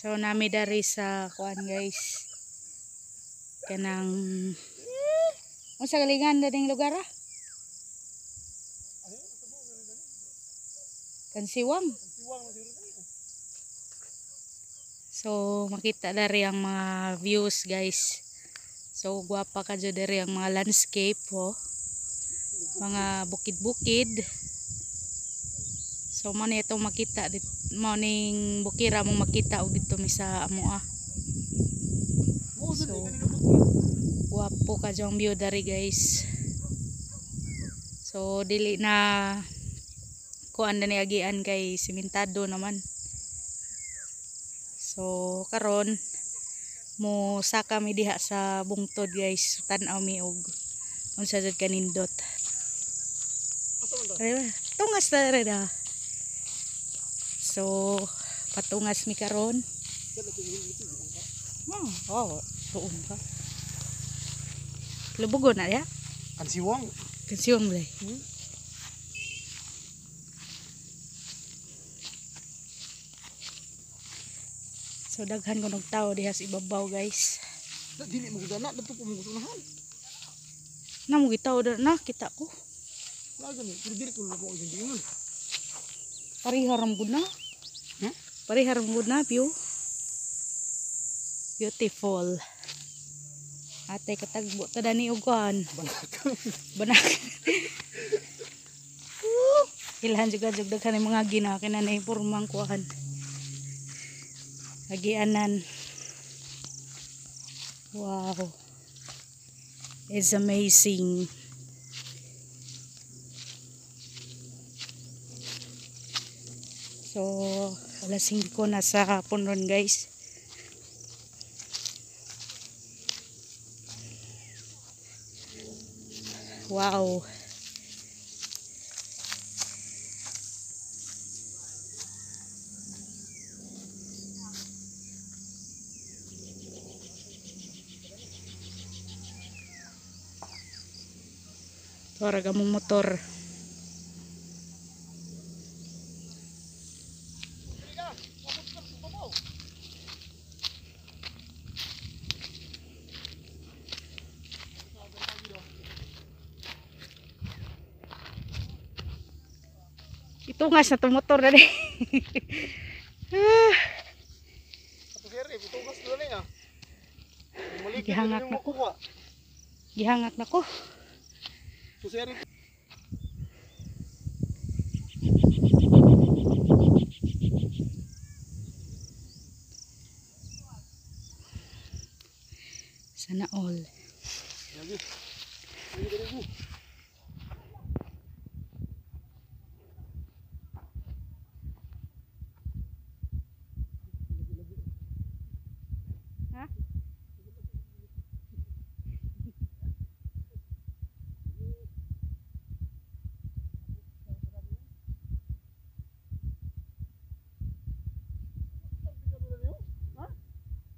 So nami dari sa kuan, guys. Kanang unsa galingan na ding lugar ah? Kansiwang. So makita dari ang mga views, guys. So gwapa ka jud diri ang mga landscape oh. Mga bukid-bukid. So mo ni itong makita dit, mo ning bukira mong makita og dito mi sa amoa. So gwapo ka ang view dari, guys. So dili na kuan na ni agian kay simentado naman. So karon mo saka mi diha sa bungtod, guys. Tan-aw mi og unsa jud kanindot. Tungas ta da. So patungas mi karon. Oh, tuon ka. Lubugo na ya? Kansiwang. Kansiwang ba? Hmm? So daghan ko og tao diha sa ibabaw, guys. Da, dili mo gudana, dadto ko mo gusunahan. Na mo gitaw da na kita ko. Na gani, pero dili ko na ko ingon. Pareha ram gud na. Hmm? Pareha ram gud na view. Beautiful. Ate katagbo ta dani og kuan. Banak. Banak. Ilhan juga jug daghan ang mga gina kina na pormang kuan. Agianan. Wow. It's amazing. So, alas 5 na sa hapon ron, guys. Wow. Torag among motor. Itungas na itong motor na rin. Ah, Ato sir, eh, itugas na ni ah. Gihangak na ko. Gihangak na ko. So sir, Sana all. Lagi. Lagi lagi. Ha?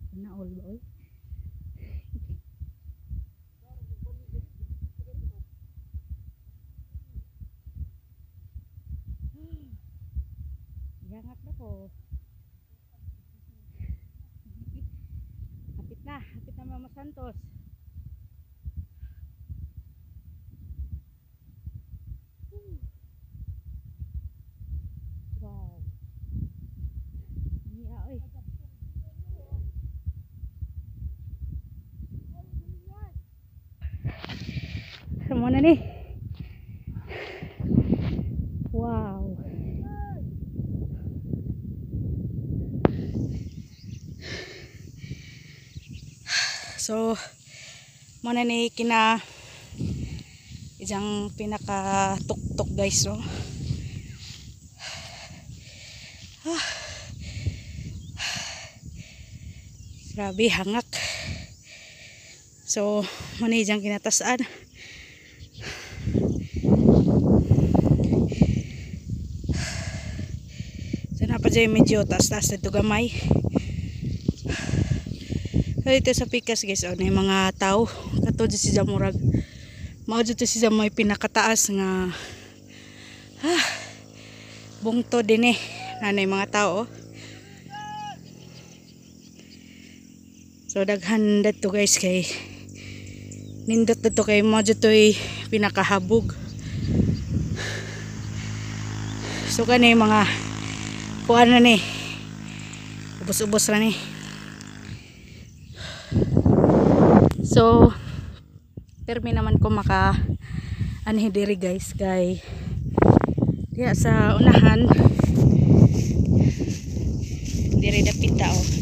Sana all ba oy? Gihangak na ko. Hapit na Mama Santos. Wow. Niya oy. Mo na ni. Wow. So, mo na ni kina isang pinaka tuktok, guys, no. Ah. Grabe hangak. So, mo na isang kinatasaan. Sana pa dyan medyo taas-taas dito gamay. So, dito sa pikas, guys, oh, na yung mga tao. Kato dyan si Zamurag. Mao dito si Zamoy pinakataas nga bungto din eh. Nanay mga tao. Oh. So daghan dito guys kay nindot dito kay mo dito'y pinakahabog. So kani mga kuan na ni, ubos-ubos ra ni. So permi naman ko maka anhi diri guys kay diya sa unahan diri dapita oh.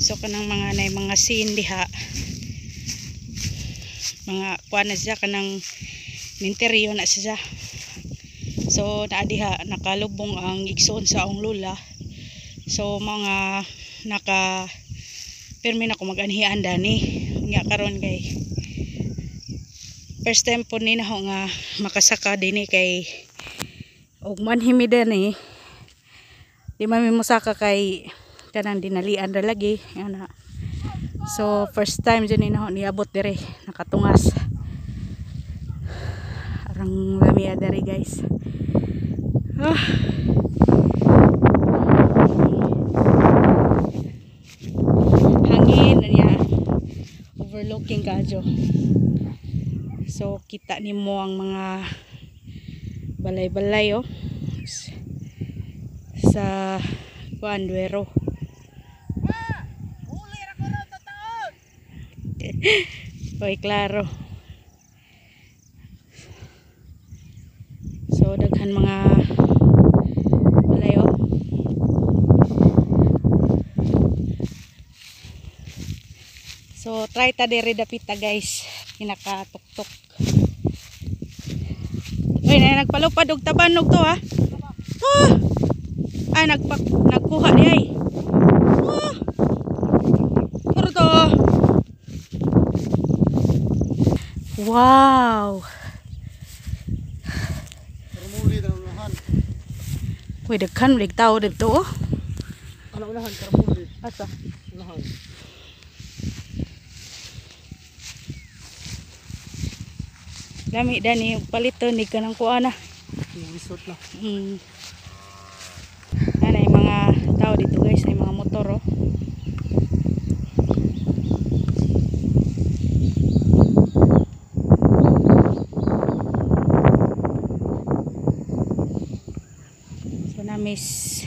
So kanang mga nay mga scene diha, mga kuan na siya kanang minteryo na siya. So naa diha nakalubong ang igsoon sa akong lola. So mga naka pirmi na ko mag-anhian dani nga karon kay first time po ni nako nga makasaka dinhi kay og manhimi dani di man mi mosaka kay kanang dinalian ra lagi ana. So first time jud ni nako niabot dire nakatungas. Arang lami diri guys. Ah. Hangin niya, overlooking kadyo. So kita nimo ang mga balay-balay oh sa kuan Duero. Oy, klaro. So daghan mga balay oh. So try ta diri dapita guys, pinakatuktok. Oy, na nagpalupad og tabanog to ha. Ah! Ay nagkuha di ay. Ah! Pero to. Wow. Karamuli na unahan. Uy, daghan ulit tao dito oh. Ano unahan karamuli? Asa? Unahan. Lami dani palito ni kanang kuha na. Resort na. Ana yung mga tao dito guys, ay mga motor oh. So namis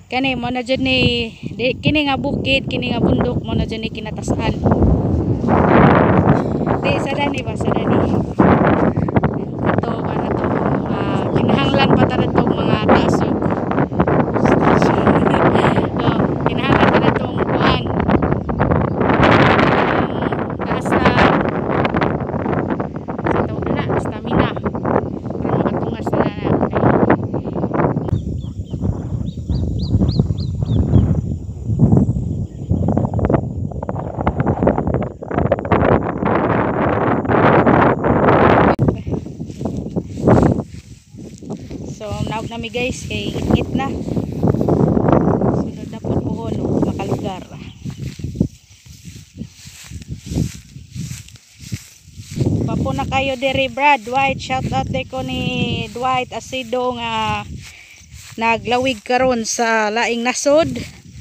kani mo na jud ni di, kini nga bukid, kini nga bundok mo na jud ni kinatasan. Di sa dani ba sa dani. Ito ano to, kinahanglan pa ta tong mga taas og oh, kinahanglan ta tong kuan. Taas na sa tawag na stamina para makatungas na na. So naog nami guys kay ngit na. Sunod na pud pohon ug makalugar. Papo na kayo diri Brad Dwight, shout out day ko ni Dwight Asido nga naglawig karon sa laing nasod.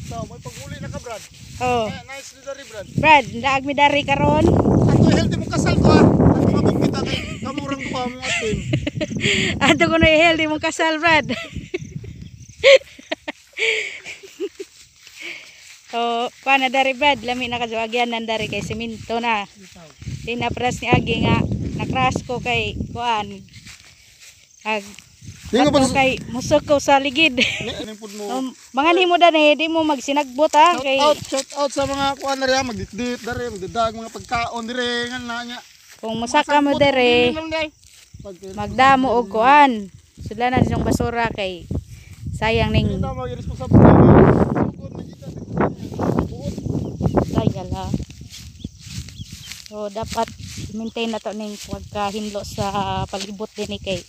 So may pag-uli na ka Brad. Oh. Nice ni dari Brad. Brad, ndaag mi dari karon. Ato healthy mo kasal ko ah. Ato mabog kita kay kamurang duha mo atin. Ato ko na healthy mong kasal Brad. So, kuha na dari Brad, lami na kadyo agyan dari kay simento na. Tinapras ni Agi nga nakras ko kay kuan. Ag ato kay musok ko sa ligid. Mga nimo dani di mo magsinagbot ha Shout kay out, shout out sa mga kuan na riya, magditdit dere, magdadag mga pagkaon dire nga na nya. Kung mosaka mo dere, magdamo og kuan. Sudlan na yung basura kay sayang ning sayang. So dapat maintain na to ning pagkahinlo sa palibot dinhi kay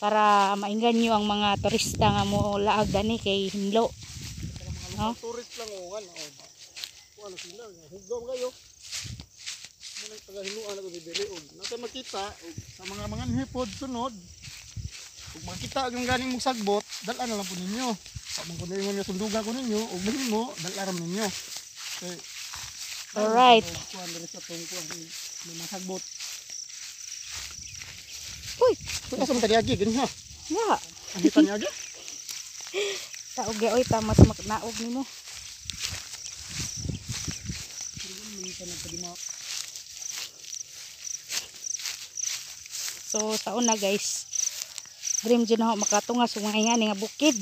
para maingganyo ang mga turista nga mo laag dani kay hinlo. No? Tourist lang o kan. Kuan sila, hugom kayo. Mga tagahinuan na diri og natay makita og sa mga hipod sunod. Kung makita yung ganing mong sagbot, dala na lang po ninyo. Sa mong kuno ingon nga sunduga ko ninyo, ug mahimo, dala ra ninyo. Kay Alright. Kuan diri sa tong kuan may mga sagbot. Uy, Uy, asa man tani agi ganina? nga. Ang hita ni agi. Taog ya oy, tamas maknaog nimo. So sa una, guys, dream jud na ako makatunga sa mga ingani nga bukid.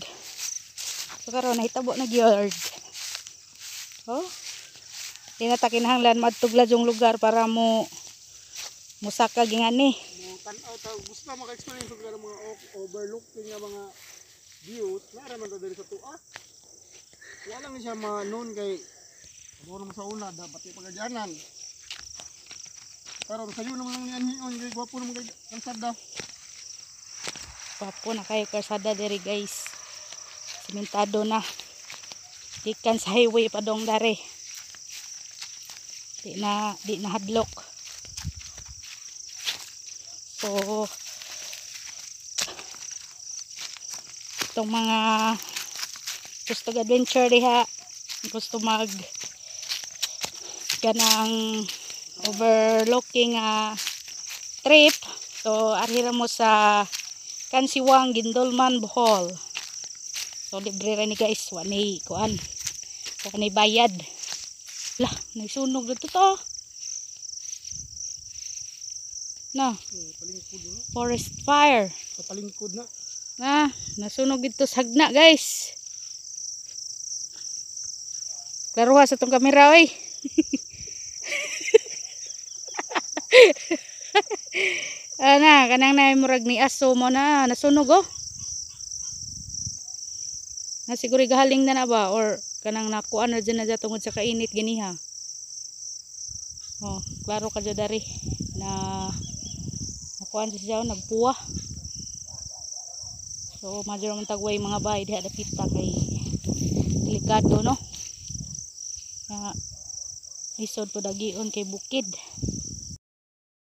So karon nahitabo na gyud. Oh. Di na ta kinahanglan maadtog yung lugar para mo musaka gingani. Mo tan-aw ta gusto maka-experience og mga overlooking nga mga views, naa man ta diri sa tuwa. Wala lang ni siya ma-known kay siguro mo sa una dapat pagagyanan. Pero sayo naman lang niyan hion kay gwapo naman kay kalsada. Gwapo na kayo kalsada diri, guys. Simentado na. Gikan sa highway padong dare. Di na hadlok. So itong mga gusto adventure diha, gusto mag kanang overlooking trip, so arhi ra mo sa Kansiwang, Guindulman, Bohol. So libre ra ni, guys, wa ni kuan. Wa ni bayad. Lah, nagsunog dito to. Na, Palingkod na. Forest fire. Sa palingkod na. Na, nasunog dito sa hagna, guys. Klaruha sa tong kamera oy. Ana, kanang na murag ni aso mo na nasunog oh. Na siguro gahaling na na ba or kanang nakuan na dyan na dyan tungod sa kainit ganiha. Oh, klaro ka dyan dari na nakuan siya, oh, nagpuwa. So, medyo naman tagway mga bahay diha dapita kay delikado, no? Na isod po dagion kay bukid.